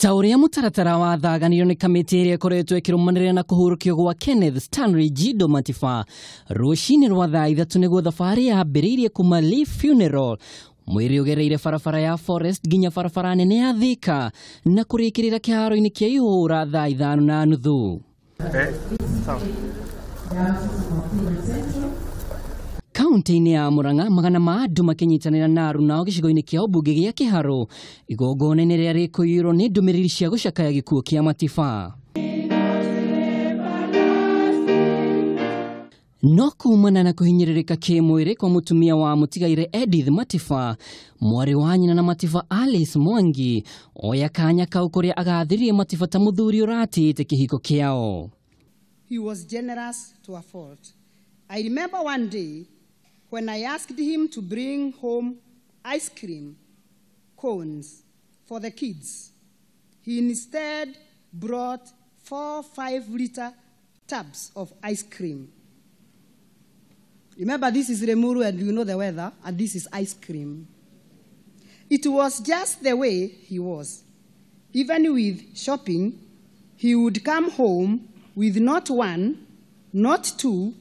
Ta ũrĩa mũtaratara wathaganĩrio nĩ kamĩtĩ ĩrĩa ĩkoretwo ĩkĩrũmanĩrĩra na kũhurũkio gwa Kenneth Stanley Jido Matiba rũcinĩ rwa thaa 3 nĩguo thabarĩ yambĩrĩirie kuma Lee Funeral mwĩrĩ ũgereire barabara ya Forest nginya barabara nene ya Thika na kũrĩkĩrĩra kĩharo-inĩ kĩa Ihũra thaa 5:30. Kaunti-inĩ ya Murang'a magana ma andũ makĩnyitanĩra na arunao gĩcigo-inĩ kĩa ũmbunge gĩa Kĩharũ igongona-inĩ rĩrĩa rĩkũiyũrwo nĩ ndũmĩrĩri cia gũcakaya gĩkuũ kĩa Matiba. No kumana na kũhinyĩrĩrĩka kĩmwĩrĩ kwa mũtumia wa mũtigaire Edith Matiba, mwarĩ wa nyina na Matiba Alice Mwangi oya kanya kau kũrĩa agathĩrĩrie Matiba ta mũthuri ũratĩĩte kĩhiko kĩao. He was generous to a fault. I remember one day when I asked him to bring home ice cream cones for the kids. He instead brought 4 5-liter tubs of ice cream. Remember, this is Limuru and you know the weather, and this is ice cream. It was just the way he was. Even with shopping, he would come home with not 1, not 2,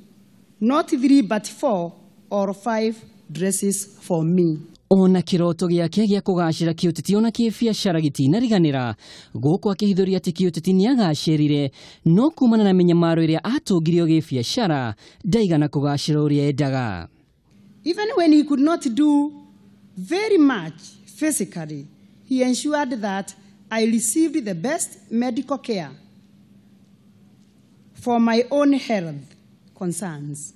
not 3, but 4 or 5 dresses for me. Ona kiroto gĩake gĩa kũgacĩra kĩũteti ona kĩbiacara gĩtinariganĩra gũkũ akĩhithũria atĩ kĩũteti nĩagacĩrire no kumana na mĩnyamaro ĩrĩa atũngirio gĩbiacara ndaigana kũgacĩra ũrĩa endaga. Even when he could not do very much physically, he ensured that I received the best medical care for my own health concerns.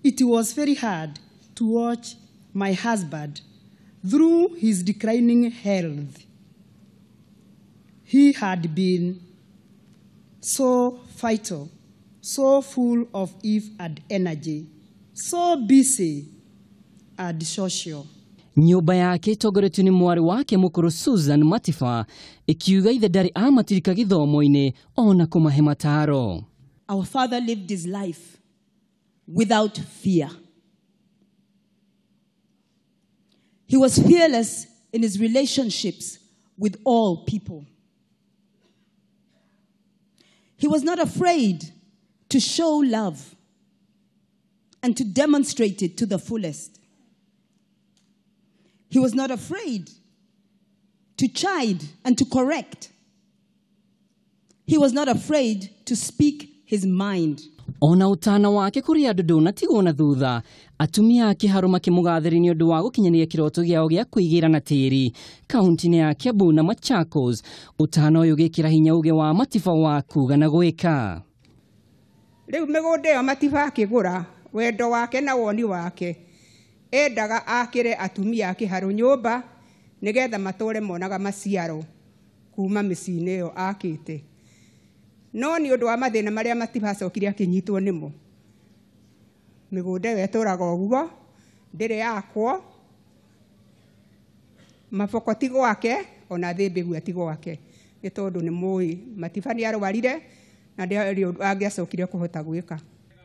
It was very hard to watch my husband through his declining health. He had been so vital, so full of if and energy, so busy and social. Nyũmba yake ĩtongoretio nĩ mwarĩ wake mũkũrũ Susan Matiba ĩkiuga ithe ndarĩ amatirika gĩthomo-inĩ ona kũmahe mataro. Our father lived his life without fear. He was fearless in his relationships with all people. He was not afraid to show love and to demonstrate it to the fullest. He was not afraid to chide and to correct. He was not afraid to speak his mind. Ona ũtana wake kũrĩ andũ ndũnatigwo na thutha atumia a Kĩharũ makĩmũgathĩrĩria nĩ ũndũ wa gũkinyanĩria kĩroto gĩao gĩa kwĩgĩra na tĩri kaunti-inĩ ya Kiambu na Machakos. Ũtana ũyũ ũgĩkĩra hinya uge wa Matiba wa kuga na gwĩka. Rĩu mĩgũnda ĩyo Matiba akĩgũra wendo wake na woni wake endaga akĩre atumia a Kĩharũ nyũmba nĩgetha matũre monaga maciaro kuma mĩciĩ-inĩ ĩyo akĩte. No nĩ ũndũ wa mathĩna marĩa Matiba acokire akĩnyitwo nĩmo, mĩgũnda ĩyo ĩtũraga ũguo ndĩrĩ yakwo, maboko ti gwake ona thĩmbĩgua ti gwake, nĩ tondũ nĩ mũĩ Matiba nĩ arwarire na ndĩarĩ ũndũ angĩacokire kũhota gwĩka.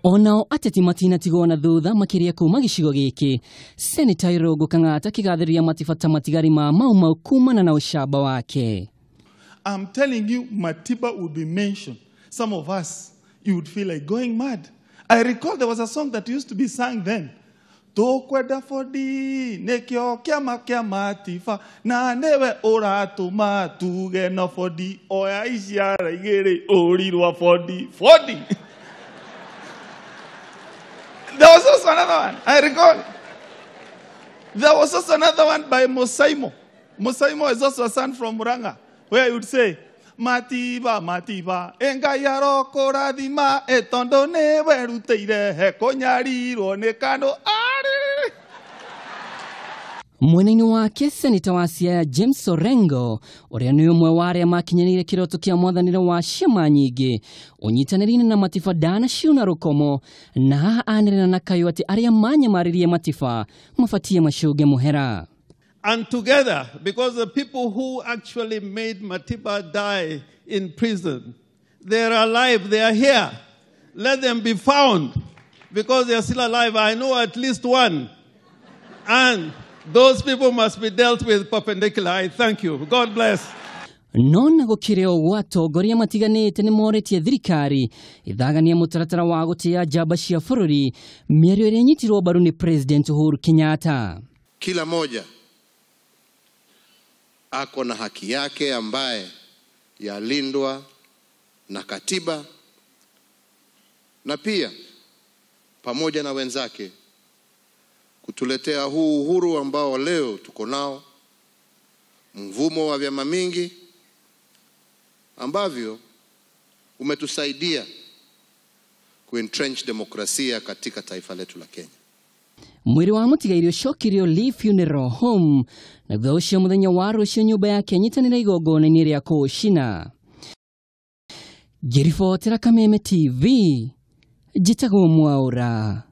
Onao ateti matinatigwo na thutha makĩria kuma gĩcigo gĩkĩ. Seneta Irũngũ Kang'ata akĩgathĩrĩria Matiba ta matigari ma Mau Mau kumana na ũcamba wake. I'm telling you, Matiba would be mentioned. Some of us, you would feel like going mad. I recall there was a song that used to be sung then. Tokwenda fodi, nekio kiama kia Matiba, na newe ũratũma tuge no fodi, oya iciara igĩrĩ ũrirwa fodi, fodi. There was also another one, I recall. There was also another one by Mosaimo. Mosaimo is also a son from Murang'a, where he would say, Matiba, Matiba, engai arokũrathima, etondo nĩ werutĩire he kũnyarirwo nĩ kandũ arĩ. Mwena-inĩ wake Seneta wa Siaya James Orengo ũrĩa nĩ ũmwe wa arĩa makinyanĩire kĩroto kĩa mwathanĩre wa ciama nyingĩ ũnyitanĩri-inĩ na Matiba ndanaciuna rũkomo na haha anĩrĩra na kayũ atĩ arĩa manyamarĩrie Matiba mabatie macũnge mũhera. And together, because the people who actually made Matiba die in prison, they are alive, they are here. Let them be found, because they are still alive. I know at least one. And Those people must be dealt with perpendicular. I thank you. God bless. No na gũkĩrĩ ũguo, atongoria matiganĩte nĩ morĩtie thirikari ĩthagania mũtaratara wa gũtĩa njamba cia bũrũri, mĩario ĩrĩa ĩnyitirwo mbaru nĩ President Uhuru Kenyatta. Kila moja ako na haki yake ambaye yalindwa na katiba, na pia pamoja na wenzake kutuletea huu uhuru ambao leo tuko nao, mvumo wa vyama mingi ambavyo umetusaidia kuentrench demokrasia katika taifa letu la Kenya. Mwĩrĩ wa mũtigairĩ ũcokirio Lee Funeral Home, na thutha ũcio mũthenya wa rũciũ nyũmba yake ĩnyitanĩra igongona-inĩ rĩa kũũcina. Ngĩribotera Kameme TV, njĩtagwo Mwaũra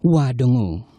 wa Ndung'u.